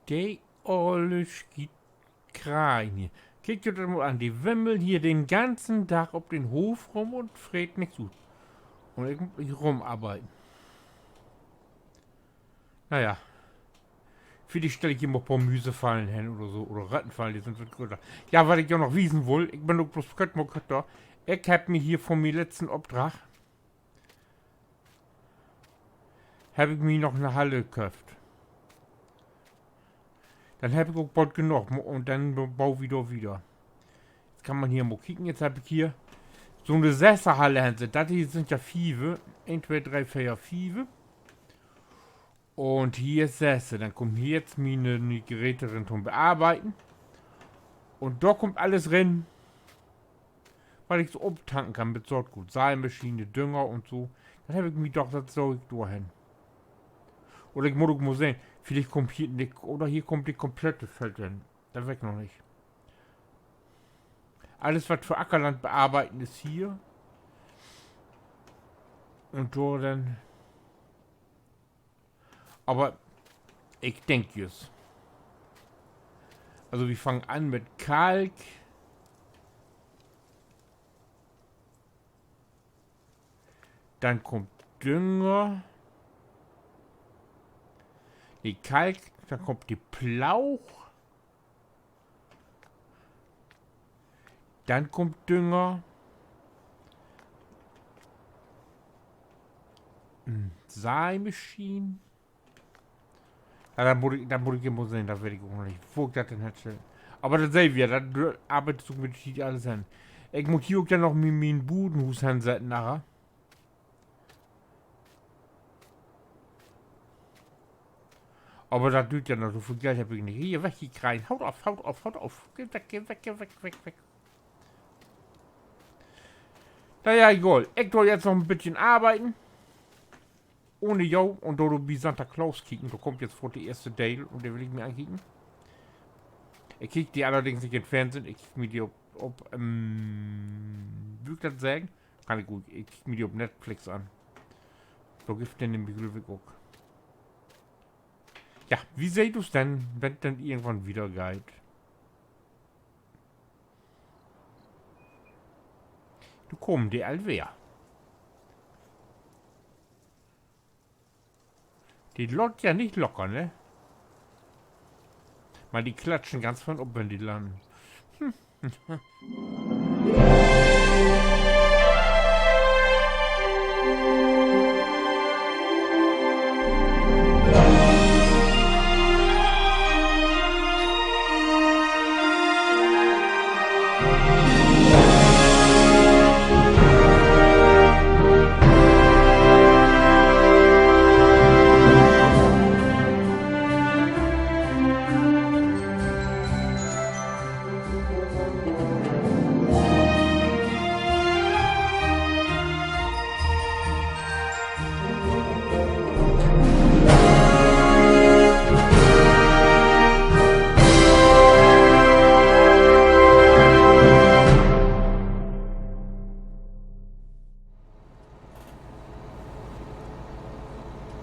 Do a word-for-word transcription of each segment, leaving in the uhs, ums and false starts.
De olle Schietkraan hier. Kiek jo dat mal an, de wimmelt hier den ganzen Dag op den Hoff rum un freet nix ut. Un ik mutt hier rumarbeiden. Na ja. Villicht stell ik hier mal poor Müsefallen hen oder so. Oder Rattenfallen, de sünd wat grötter. Ja, wat ik jo noch wiesen wull, ik bün ok blots kört mal kört dor. Ik hebb mi hier vun mien letzten Opdrag, hebb ik mi noch 'ne Halle köfft. Denn hebb ik ok bold genoog, mo-, un denn b-, bau wi dor wieder. Jetzt kann man hier mal kieken, jetzt hebb ik hier so 'ne Sesserhalle hen sett. Dat hier sünd ja fieve. Een, twee, dree, veer, fieve. Un hier is sesse. Denn kummt hier jetzt miene, miene Geräte rin to'n Bearbeiden. Un dor kummt allens rin, wat ik so optanken kann mit Saatgoot, Saimaschien, Dünger un so. Dat hebb ik mi doch, dat sall ik dorhen. Oder ik mutt ok mal sehn, villicht kummt hier nich, oder hier kummt de komplette Feld hen. Dat weet ik noch nich. Allens, wat för Ackerland bearbeiden is, hier. Un dor denn, aver ik denk jüst. Also, wi fangen an mit Kalk. Denn kummt Dünger. Nee, Kalk, denn kummt de Ploog. Denn kummt Dünger. Hm, Saimaschien. Ja, dat mutt ik, dat mutt ik mal sehn, dat weet ik ok noch nich, wo ik dat denn henstell. Aver dat seht wi ja, dat arbeidt sik mit de Tiet allens hen. Ik mutt hier ok denn noch mien, mien Budenhuus hensetten, naher. Aver dat düürt ja noch, so veel Geld hebb ik nich. Hier, weg, hier, Kraan. Haut af, haut af, haut af. Geh weg, geh weg, geh weg, weg, weg. Na ja, egal. Ik do jetzt noch en beten arbeiden. Ohne jo, un do, do bi Santa Claus kieken, dor kummt jetzt foorts de eerste Deel un de will ik mi ankieken. Ik kiek de allerdings nich in Fernsehn, ik kiek mi de op, op, ähm, wo ik dat seggen? Kann ik ok, ik kiek mi de op Netflix an. Dor gifft de nämlich, glööv ik, ok. Ja, wi seht us denn, wenn 't denn irgendwann wieder geiht. Do kamen de al weer. De laat ja nich locker, ne? Man de klatschen ganz fein op, wenn de lannen.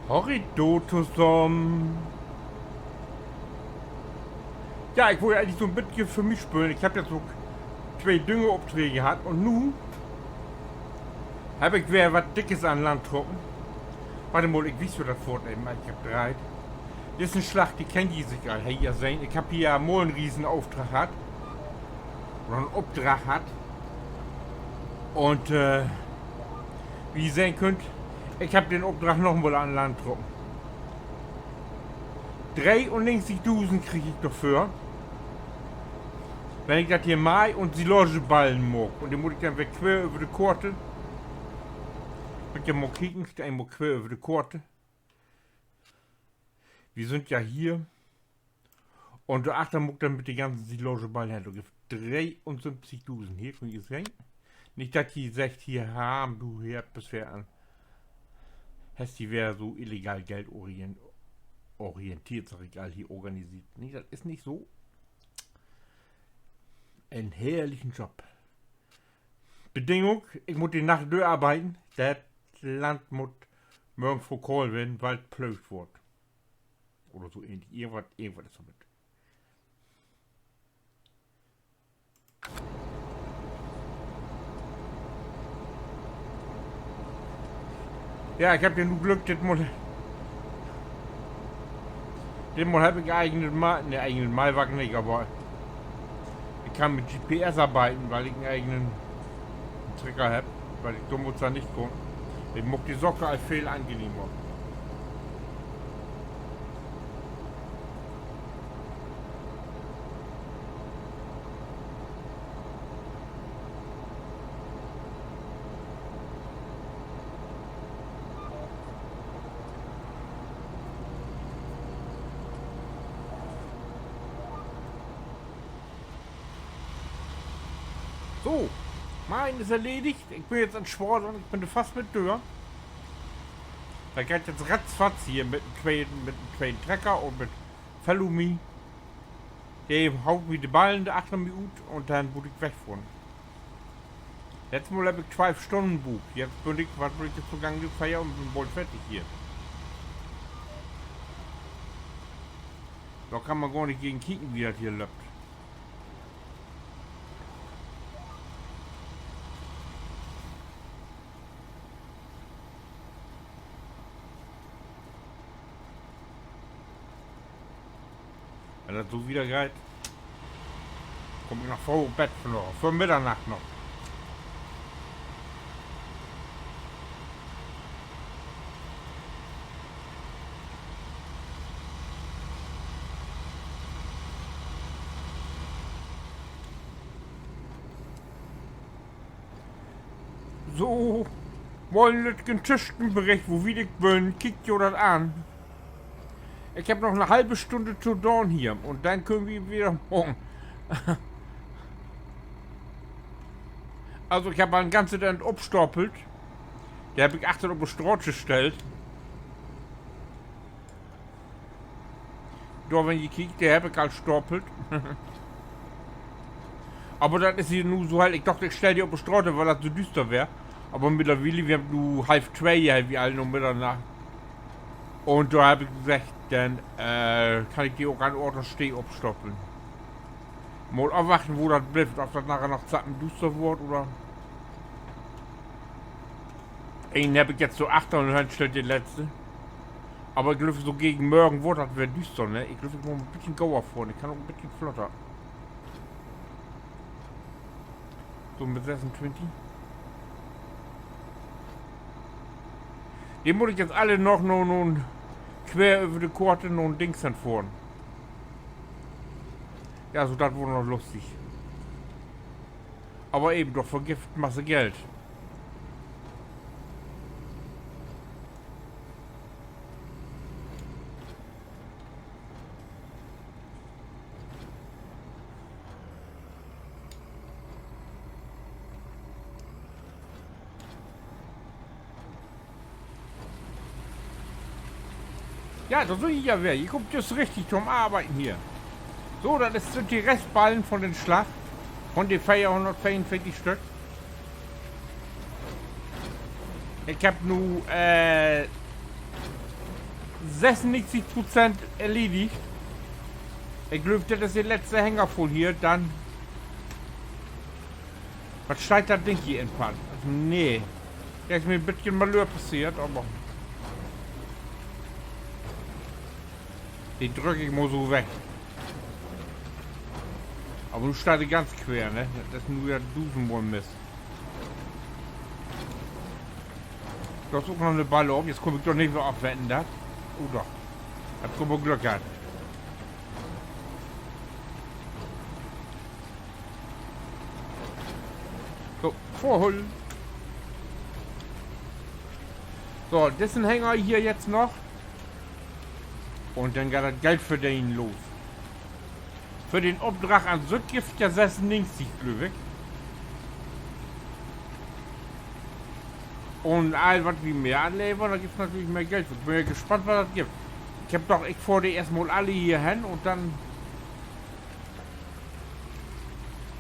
Horrido tosamen. Ja, ik wull ja egentlich so'n beten för mi spölen. Ik hebb jetzt ok twee Düngeropdrääg hatt un nu hebb ik weer wat Dickes an Land trocken. Wacht mal, ik wies jo dat foorts even, wat ik hebb dreiht. Dit is en Slag, de kennt ji seker al, hebbt ji sehn. Ik hebb hier mal en Riesenopdrag hatt. Oder en Opdrag hatt. Un, äh, wo ji sehn köönt, ik hebb den Opdrag noch mal an Land trocken. Dreeunnegentigdusend krieg ik dorför, wenn ik dat hier maai un Silageballen maak. Un de mutt ik denn weer quer över de Koort. Mutt ja mal kieken, eenmal quer över de Koort. Wi sünd ja hier. Un dor achter mutt ik denn mit de ganzen Silageballen hen. Dor gifft dreeunsiebzigdusend. Hier köönt ji sehn. Nich, dat ji seggt, hier, Harm, du, hier, bist weer an, hest di weer so illegal Geld orien-, orienteert, segg ik al, hier organiseert. Nee, dat is nich so. En herrlichen Job. Bedingung, ik mutt de Nacht dörarbeiden, dat Land mutt mörgen fröh kahl ween, wiel 't plöögt word. Oder so ähnlich. Irgendwat, irgendwat is dor mit. Ja, ik hebb ja nu Glück, dit Mal, dit Mal hebb ik egen Ma-, nee, egen Maiwark nich, aver ik kann mit G P S arbeiden, wiel ik en egen Trecker hebb, wiel ik domals dor nich kunn. Ik maak de Saak al veel angenehmer. So, mien is erledigt. Ik bün jetzt an 't Swaden, ik bün dor fast mit dör. Dat geiht jetzt ratzfatz hier mit en tweeden, mit en tweeden Trecker un mit Fellow Me. De haut mi de Ballen dor achter mi ut un denn mutt ik wegfohren. Letztes Mal hebb ik twölf Stunnen bruukt. Jetzt bün ik, wat bün ik jetzt, Gang veer un bün bold fertig hier. Dor kann man gor nich gegen kieken, wo dat hier löppt. Wenn dat so wieder geiht, kumm ik noch fröh op Bett vunnacht, vör Middernacht noch. So, mal en lüttjen Tüschenbericht, wo wiet ik bün. Kiekt jo dat an. Ik hebb noch 'ne halve Stünn to doon hier un denn köönt wi wieder maken. Also, ik hebb al en ganze Deel opstapelt. De hebb ik achtern op de Straat stellt. Dor, wenn ji kiekt, de hebb ik al stapelt. Aver dat is hier nu so hell. Ik dach, ik stell de op de Straat, wiel dat so düster weer. Aver mittlerwiel, wi hebbt nu halv twee, hebbt wi al na Middernacht. Un dor hebb ik seggt, denn, äh, kann ik de ok an Oort un Steed opstapeln. Mal afwachten, wo dat blifft, of dat naher noch zappendüster word oder. Een hebb ik jetzt so achter un henstellt, de letzte. Aver ik glööv, so gegen Morgen word dat weer düster, ne? Ik glööv, ik mutt en beten gauer fohren. Ik kann ok en beten flotter. So, mit sössuntwintig. De mutt ik jetzt alle noch, noch, noch quer över de Koort na Dings hen fohren. Ja, so, dat word noch lustig. Aver even doch, vergifft Masse Geld. Ja, dor sünd ji ja weer. Ji kaamt jüst richtig to'n Arbeiden hier. So, dat is, sünd de Restballen von den Slag. Von de veerhunnertveerunveertig Stück. Ik hebb nu, äh, sössunnegentig Prozent erledigt. Ik glööv, dat is de letzte Hänger vull hier. Denn, wat steiht dat Ding hier in't Padd? Nee. Dor is mi en beten Malör passeert, aver de drück ik mal so weg. Aver nu steiht de ganz quer, ne? Dat is nu ja dusendmal Mist. Dor is ok noch 'ne Balle op. Jetzt kumm ik dor nich mehr op, wetten dat? Oh, doch. Hebb ik aver Glück hatt. So, vörholen. So, dissen Hänger hier jetzt noch. Un denn geiht dat Geld verdenen los. För den Opdrag an sük gifft dat ja sössunnegentig, glööv ik. Un all, wat wi mehr anlevert, dor gifft natürlich mehr Geld. Ik bün ja gespannt, wat dat gifft. Ik hebb doch, ik fohr de eerst mal alle hier hen un denn,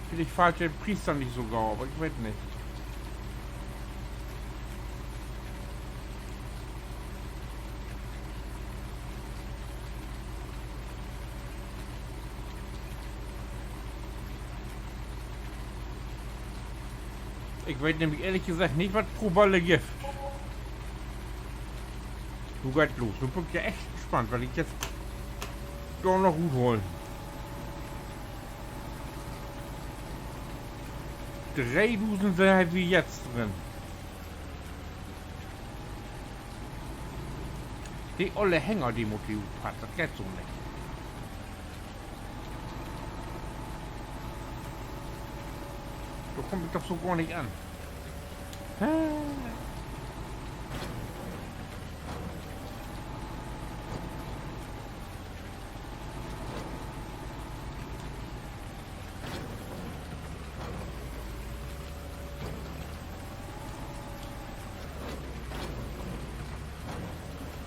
villicht fallt de Pries denn nich so gau, aver ik weet nich. Ik weet nämlich ehrlich geseggt nich, wat Proballe gifft. Nu geiht los. Nu bün ik ja echt gespannt, wat ik jetzt dor noch ruthaal. Dreedusend hebbt wi jetzt drin. De olle Hänger, de mutt hier utpacken. Dat geiht so nich. Dor kumm ik doch so gor nich an.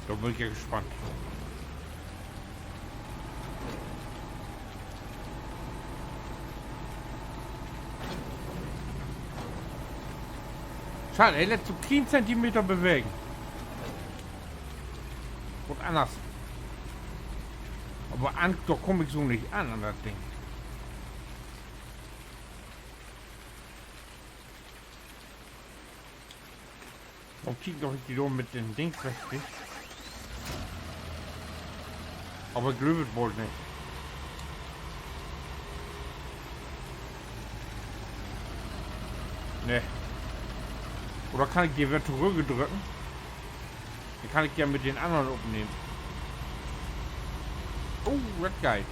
Dor bün ik ja gespannt. Schaad, he lett sik kien Zentimeter bewegen. Wat anners. Aver an, dor kumm ik so nich an, an dat Ding. Mal kieken, of ik de dor mit den Dings wegkrieg. Aver ik glööv et bold nich. Nee. Oder kann ik de weer torüggdrücken? Denn kann ik ja mit den annern opnehmen. Oh, dat geiht.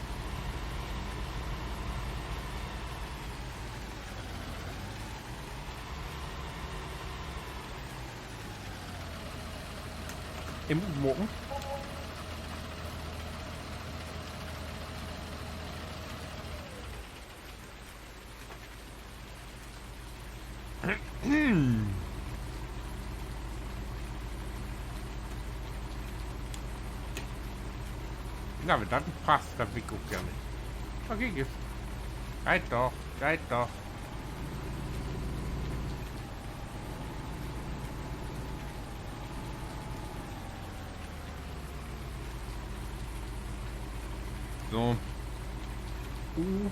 Even utmaken. Na, wenn dat nich passt, denn will ik ok gor nich. Okay, kiek. Geiht doch, geiht doch. So. U,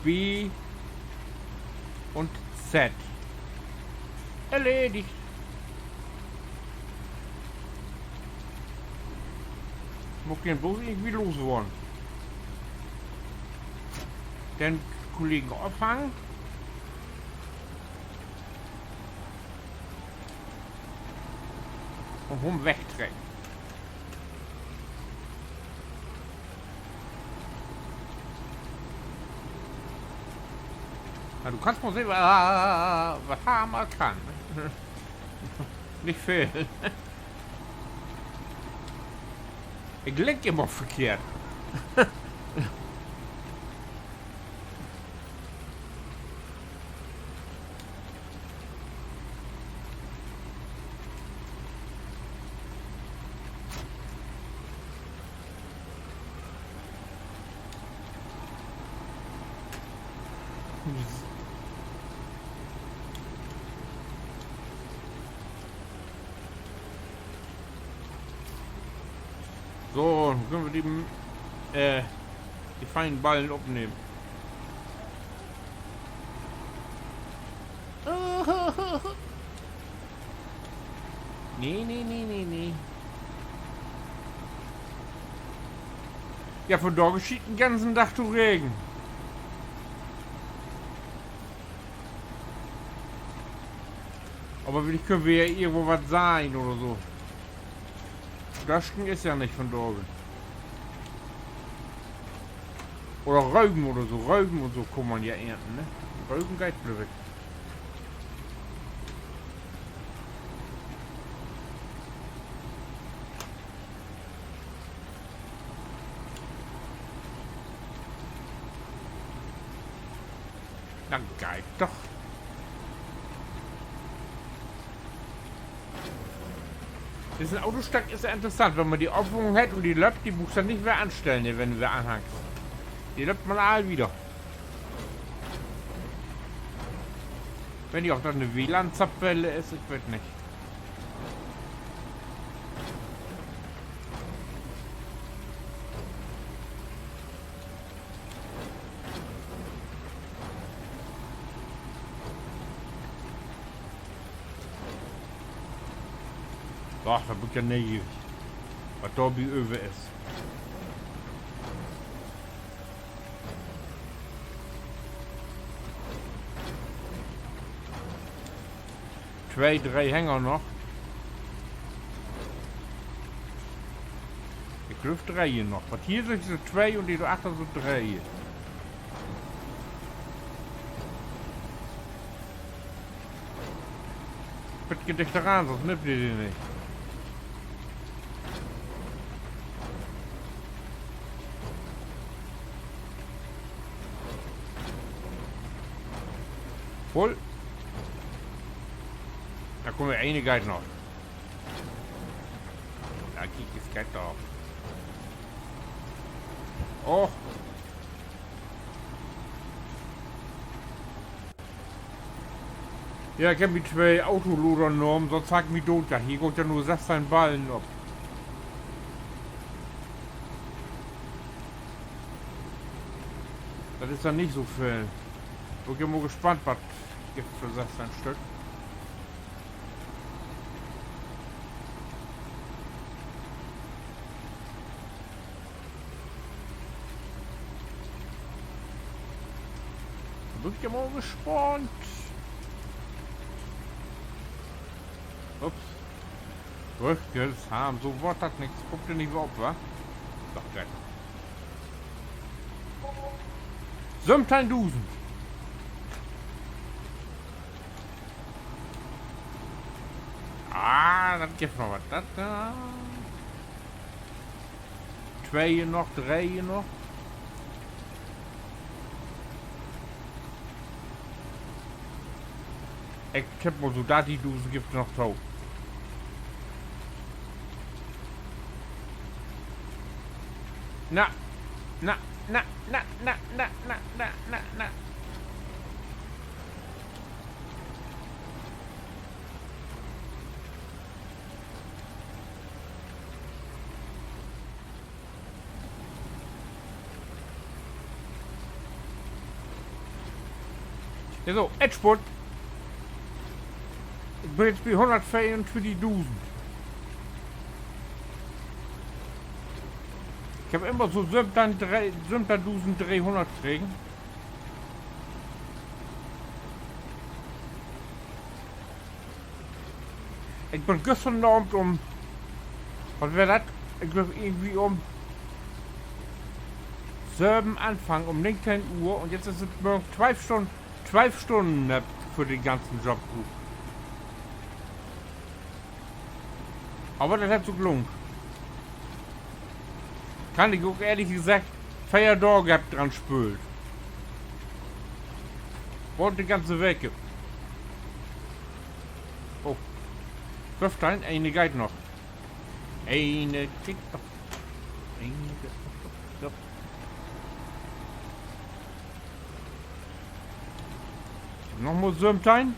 B un Z. Erledigt. Mutt ik den bloots irgendwie loswarrn. Den Kollegen opfangen. Un hum wegtrecken. Na, du kannst mal sehn, wa-, wat he mal kann. Nich veel. Ik lenk immer verkehrt. So, nu köönt wi de, äh, de feinen Ballen opnehmen. Nee, nee, nee, nee, nee. Ja, vundaag schient den ganzen Dag to regen. Aver villicht köönt wi ja irgendwo wat seien oder so. Dösken is ja nich vundaag. Oder Röven oder so. Röven un so kann man ja ernten, ne? Röven geiht, glööv ik. Na, geiht doch. Dissen Autostack is ja interessant, wenn man de opfungen hett un de löppt, de bruukst du nich weer anstellen, ne, wenn du weer anhangst. De löppt man all wieder. Weet nich, of dat 'ne W-Lan-Zapelle is, ik weet nich. Ach, dat mutt ja neeschierig, wat dor bi över is. Twee, dree Hänger noch. Ik glööv, dree hier noch. Wat hier sünd so twee un de dor achter so dree. Beten dichter ran, sünst nehmt de de nich. Vull. Dor kummt ene, geiht noch. Ja, kiek, is geiht doch. Och. Ja, ik heff mi twee Autoloader nahmen, sünst harr ik mi doot. Ja, hier gaht ja nu sössteihn Ballen op. Dat is denn nich so veel. Bün ik ja mal gespannt, wat gifft för sössteihn Stück. Bün ik ja mal gespannt. Ups. Rüchkes harrn, so word dat nix. Kummt de nich weer op, wa? Doch, geiht noch. Söventeihndusend. Ah, dat gifft noch wat. Dat, äh, twee hier noch, dree hier noch. Ik tipp mal so, dat de dusend gifft noch to. Na, na, na. Ja, so, Endspurt. Ik bün nu bi hunnertveeruntwintigdusend. Ik heff immer so söventeihn, söventeihndusend dreehunnert kregen. Ik bün güstern Avend üm, wat weer dat? Ik glööv, irgendwie üm söven anfangen, üm negenteihn Uhr, un jetzt is dat morgens twölf Stünnen, twölf Stünnen heff ik för den ganzen Job bruukt. Aver dat hett sik lohnt. Kann ik ok ehrlich seggen, veer Daag heff ik dran spöölt. Woll de ganze Week. Oh. Föffteihn, ene geiht noch. Ene geiht noch. Ene geiht noch. So. Noch mal söventeihn.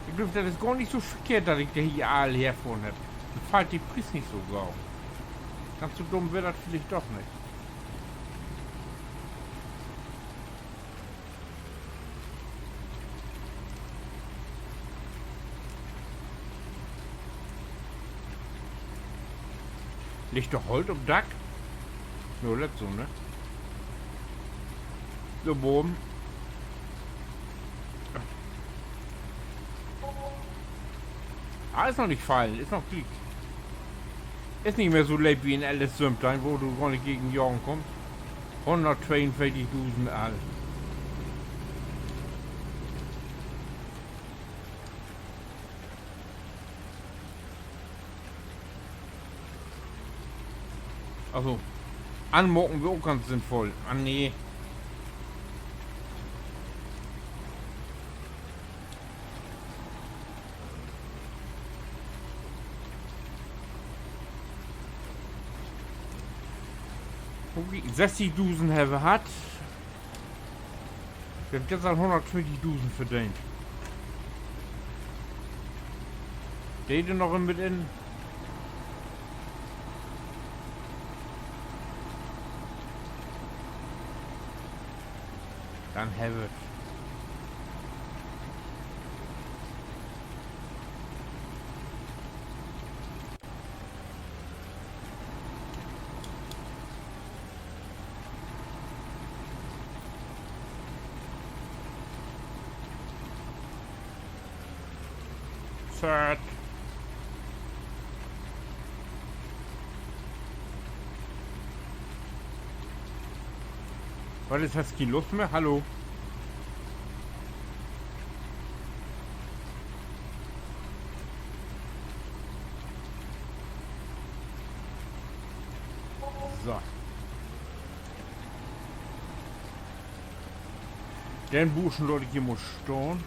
Ik glööv, dat is gor nich so verkehrt, dat ik de hier all herfohren heff. Denn fallt de Pries nich so gau. Ganz so dumm weer dat villicht doch nich. Liggt doch Holt op Dack? Jo, lett so, ne? So, boven. Ah, is noch nich fallen, is noch gliek. Is nich mehr so leep as in L S söventeihn, wo du gor nich gegen jagen kummst. Hunnerttweeunveertigdusend all. Also, anmaken weer ok ganz sinnvoll. Ah, nee. Okay, sösstigdusend hebbt wi hatt. Wi hebbt nu al hunnerttwintigdusend verdeent. De dor noch mit in. Denn hebbt wi 't. Zört. Wat is, hest kien Luft mehr? Hallo? So. Den Buschen laat ik hier mal stahn.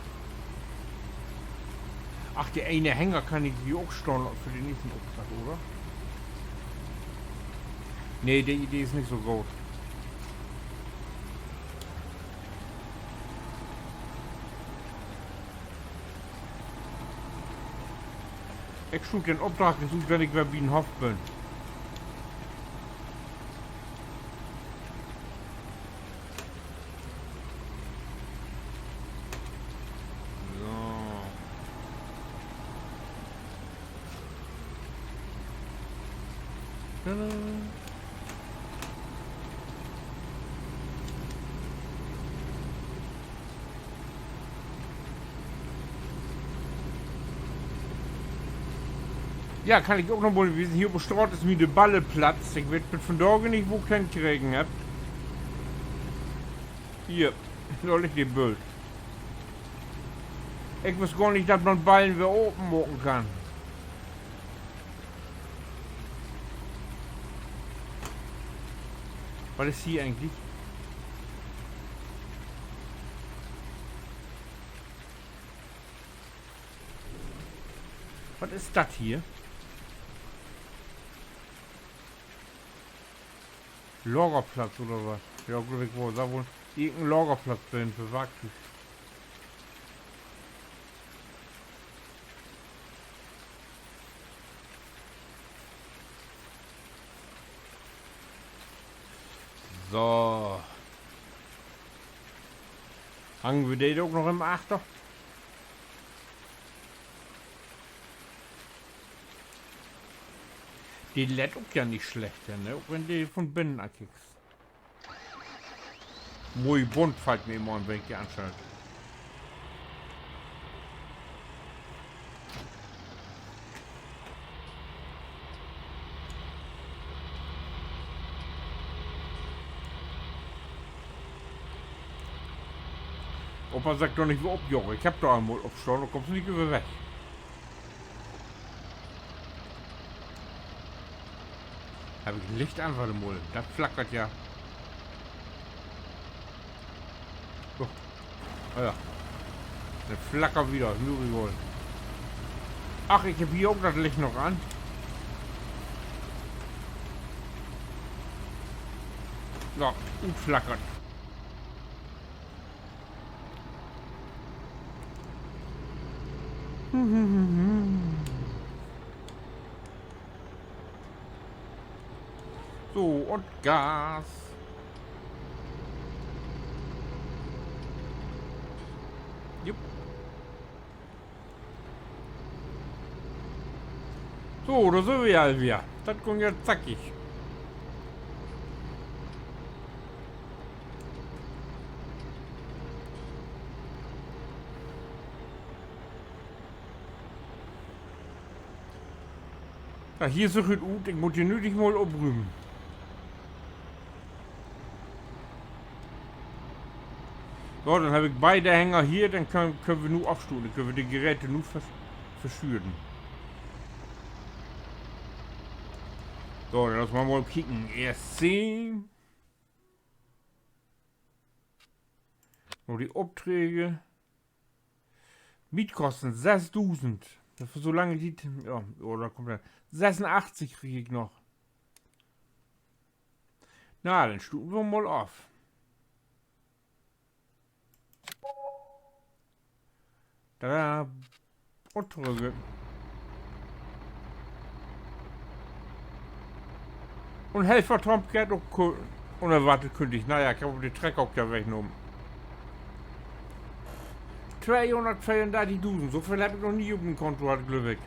Ach, de ene Hänger kann ik hier ok stahn laten för den nächsten Opdrag, oder? Nee, de Idee is nich so goot. Ik suuk den Opdrag ut, wenn ik weer bi'n Hoff bün. So. Tada. Ja, kann ik ok noch mal, wi sünd hier op de Straat, is mi de Balle platzt. Ik weet bit vandage nich, wo ik den kregen hebb. Hier, dor liggt de Bült. Ik wüss gor nich, dat man Ballen weer open maken kann. Wat is hier egentlich? Wat is dat hier? Lagerplatz oder wat? Ja, glööv ik woll. Dor wull irgendeen Lagerplatz ween för Warktüüg. So. Hangen wi de ok noch in achter? De lett ok ja nich slecht, ne? Ok wenn de von binnen ankickst. Moi bunt, fallt mi immer in, wenn ik de anstell. Opa, segg doch nich, wi opjagen. Ik hebb doch al mal opstahn, dor kummst du nich över weg. Hebb ik Licht an? Wacht mal, dat flackert ja. So. Ah ja. Dat flackert wieder, is mi egal. Ach, ik hebb hier ok dat Licht noch an. Ja, utflackert. So, un Gas. Jupp. So, dor sünd wi al weer. Dat gung ja zackig. Ja, hier süht 't ut, ik mutt hier nüdig mal oprümen. So, denn heff ik beide Hänger hier, denn köön, köönt wi nu afstuten, denn köönt wi de Geräte nu vers-, verschüren. So, denn laat uns mal kieken. Eerst sehn. Noch de Opdrääg. Mietkosten sössdusend. Dat för so lange Tiet, ja, oder kummt dat? Sössunachtzig krieg ik noch. Na, denn stuten wi mal af. Tada. Un trügg. Un Helfer Tom geiht ok kü-, unerwartet kündigt. Na ja, ik heff de Trecker ok ja wegnahmen. Tweehunnertveerundörtigdusend, so veel heff ik noch nie op mien Konto hatt, glööv ik.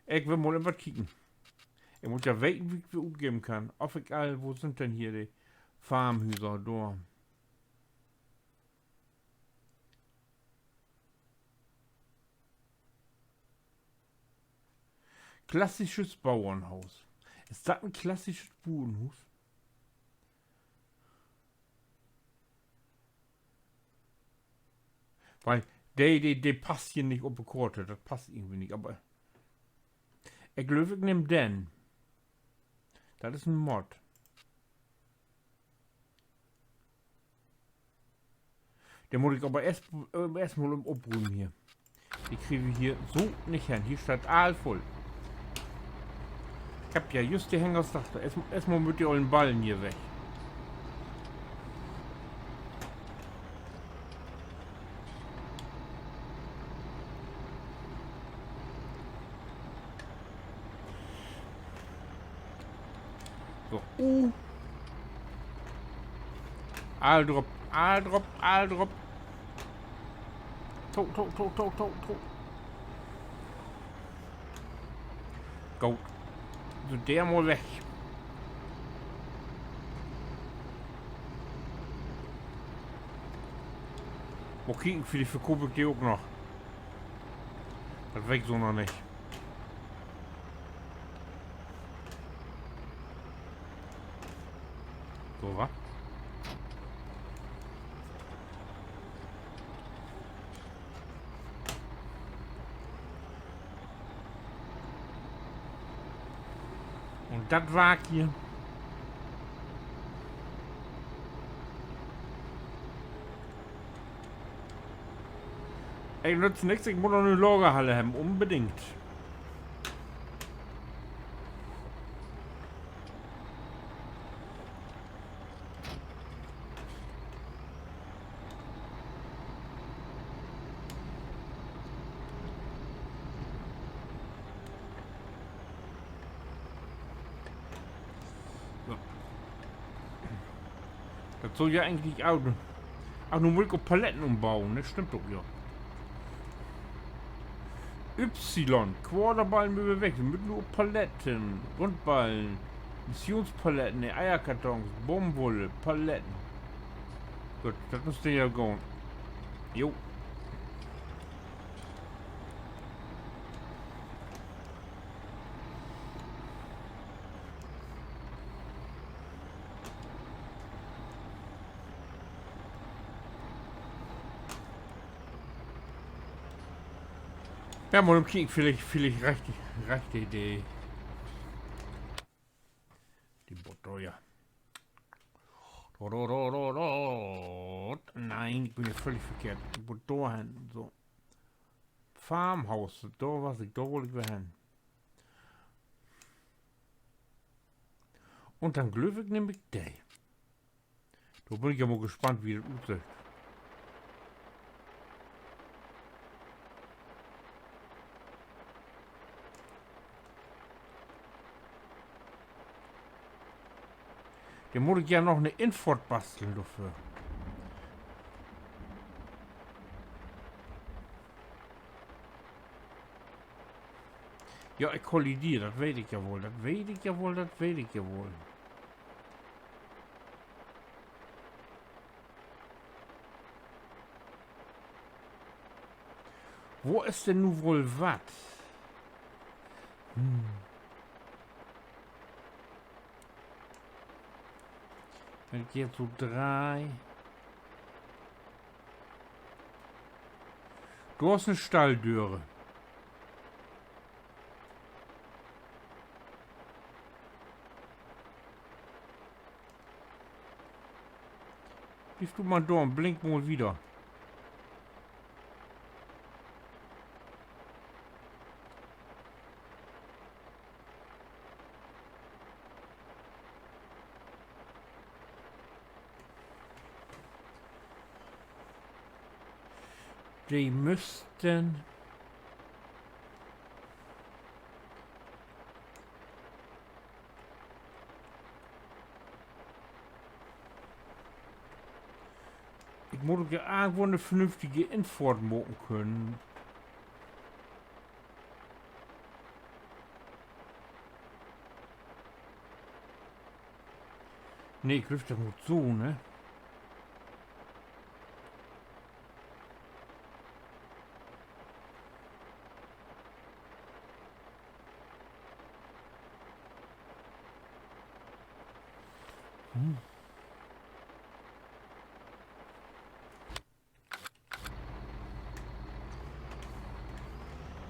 Ik will mal even wat kieken. Ik mutt ja weten, wo ik weer utgeven kann. Of ik al, wo sünd denn hier de Farmhüser? Dor. Klassisches Bauernhaus. Is dat en klassisches Burenhuus? Wiel de, de, de passt hier nich op de Koort. Dat passt irgendwie nich, aver ik glööv, ik nehm den. Dat is en Mod. Denn mutt ik aver eerst, äh, eerst mal oprümen hier. De kriegt wi hier so nich hen. Hier steiht all vull. Ik heff ja jüst de Hängers dor. Eerst, eerst mal mit de ollen Ballen hier weg. So. Uh. All drop, all drop, all drop. To, to, to, to, to, to. Goot. So, de mal weg. Mal kieken, villicht verkoop ik de ok noch. Dat weet ik so noch nich. So, wat? Un dat Wark hier. Ey, nützt nix, ik mutt noch 'ne Lagerhalle hebben, unbedingt. So. Dat sall ja egentlich ok. Ach, nu mutt ik op Paletten ümboen, ne? Stimmt doch, ja. Ypsilon, Quarterballen mööt wi weg. Wi mööt nu op Paletten, Rundballen, Missionspaletten, ne, Eierkartons, Baumwolle, Paletten. Goot, dat mutt denn ja gahn. Jo. Ja, mal kieken, villicht, villicht rechte, rechte de, de Boot dor, ja. Do, do, do, do, do. Nee, ik bün ja völlig verkehrt. Ik mutt dor hen, so. Farmhaus, dor was ik, dor wull ik weer hen. Un denn glööv ik, nehm ik de. Dor bün ik ja mal gespannt, wo dat utsüht. Denn mutt ik ja noch 'ne Infohrt basteln dorför. Ja, ik kollideer, dat weet ik ja woll, dat weet ik ja woll, dat weet ik ja woll. Wo is denn nu woll wat? Hm. Wenn ik jetzt so dreih. Du hest 'ne Stalldöre. Bliev du mal dor un blink mal wieder. De müssten. Ik mutt ok ja irgendwo 'ne vernünftige Infohrt maken könen. Nee, ik glööv, dat mutt so, ne?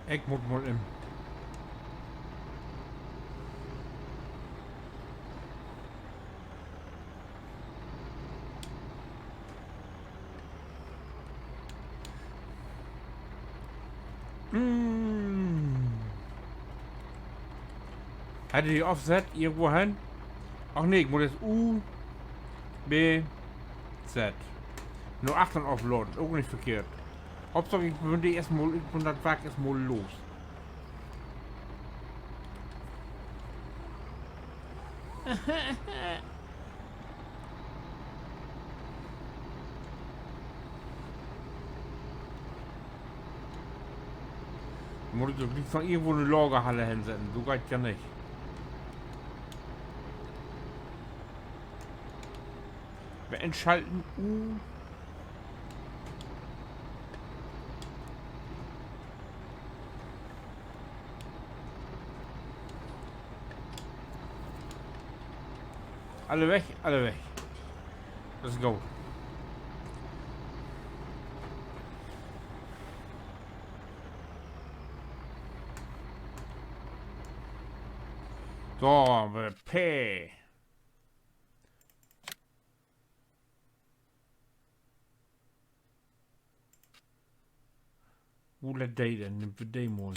Ik mutt mal in. Hm. Hett de Offset irgendwo hen? Ach nee, ik mutt eerst U, B, Z. Na achtern ofladen, ok nich verkehrt. Hauptsaak, ik bün de eerstmal, ik bün dat Wark eerstmal los. Mutt ik doch nich von irgendwo 'ne Lagerhalle hensetten. So geiht ja nich. Weer inschalten, U. Alle weg, alle weg. Let's go. So, P. Wo lett de denn? Nehmt wi de mal.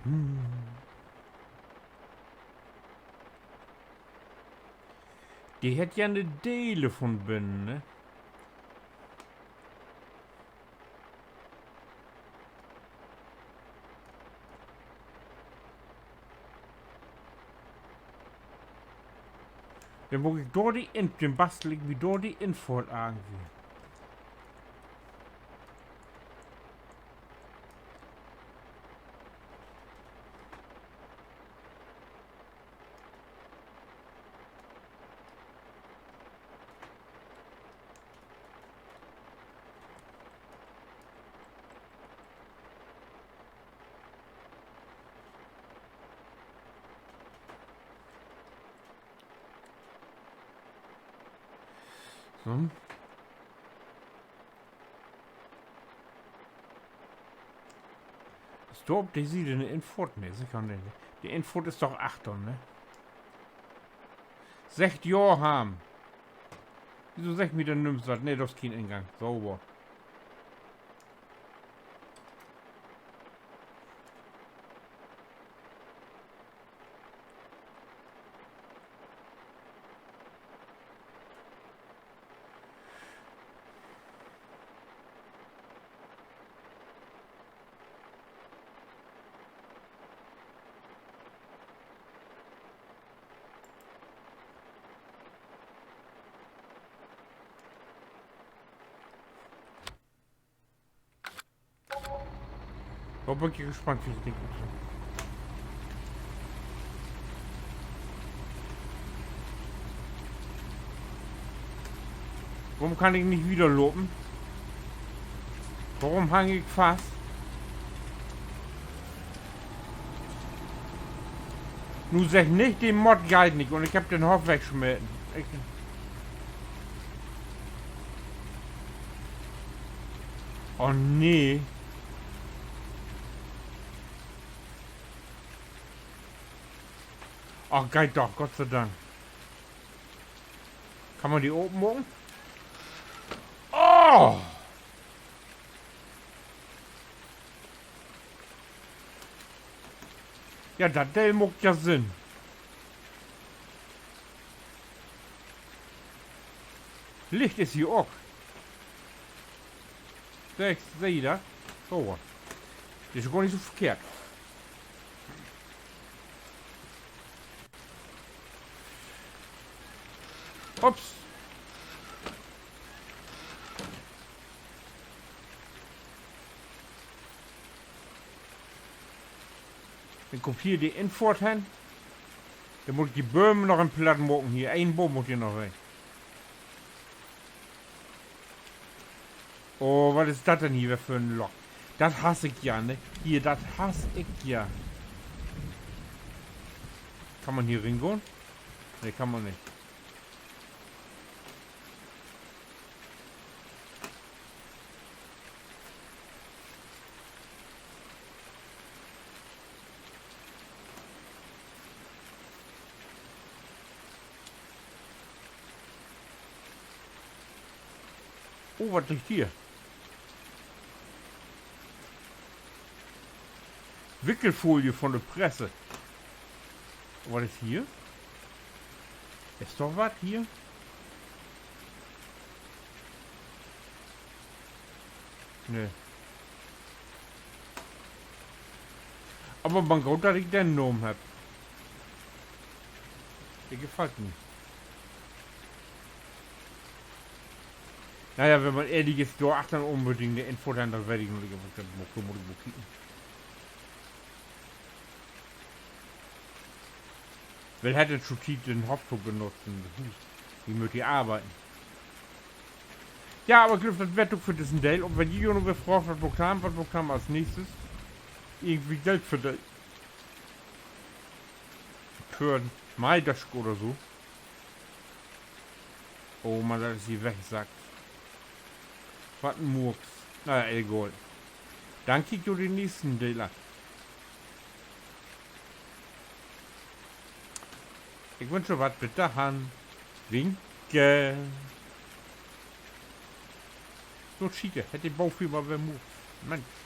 Hm. De hett ja 'ne Dele von binnen, ne? Denn mutt ik dor de In-, denn bastel ik mi dor de Infohrt an. So. Is dor op de Siede 'ne Infohrt? Nee, seker nich. De Infohrt is doch achtern, ne? Seggt Johann. Wieso seggt mi denn nüms wat? Nee, dat is keen Ingang. Sauber. Dor bün ik ja gespannt, wo dat Ding is. Worüm kann ik nich wiederlopen? Worüm hang ik fast? Nu segg nich, de Mod geiht nich un ik hebb den Hoff wegsmeten. Ik, oh nee. Ach, geiht doch, Gott sei Dank. Kann man de open maken? Oh! Ja, dat Deel maakt ja Sinn. Licht is hier ok. Seh, seh ji dat? So wat. Dat is gor nich so verkehrt. Ups. Denn kummt hier de Infohrt hen. Denn mutt ik de Bööm noch en platt maken hier. Een Boom mutt hier noch weg. Oh, wat is dat denn hier weer för en Lock? Dat hass ik ja, ne? Hier, dat hass ik ja. Kann man hier ringahn? Nee, kann man nich. Oh, wat liggt hier? Wickelfolie von de Presse. Wat is hier? Is doch wat hier? Nee. Aver man goot, dat ik den nahmen hebb. De gefallt mi. Na ja, wenn man ehrlich is, dor achtern unbedingt de Info, denn dat weet ik noch nich, of ik dat maak, mutt ik mal kieken. Well hett denn scho Tiet, den Hoff to benutzen, dat Huus? Wi mööt hier arbeiden. Ja, aver ik glööv, dat weer 't ok för dissen Deel. Un wenn ji jo noch weer fraagt, wat maakt wi, wat maakt wi as nächstes? Irgendwie Geld verdeent. För 'n Maidasch oder so. Oh Mann, dat is hier wegsackt. Wat en Murks. Na ja, egal. Denn kiek jo den nächsten Deel an. Ik wünsch jo wat, bit dorhen. Winke. So, Schiete, hett de Baufirma weer Murks. Mensch.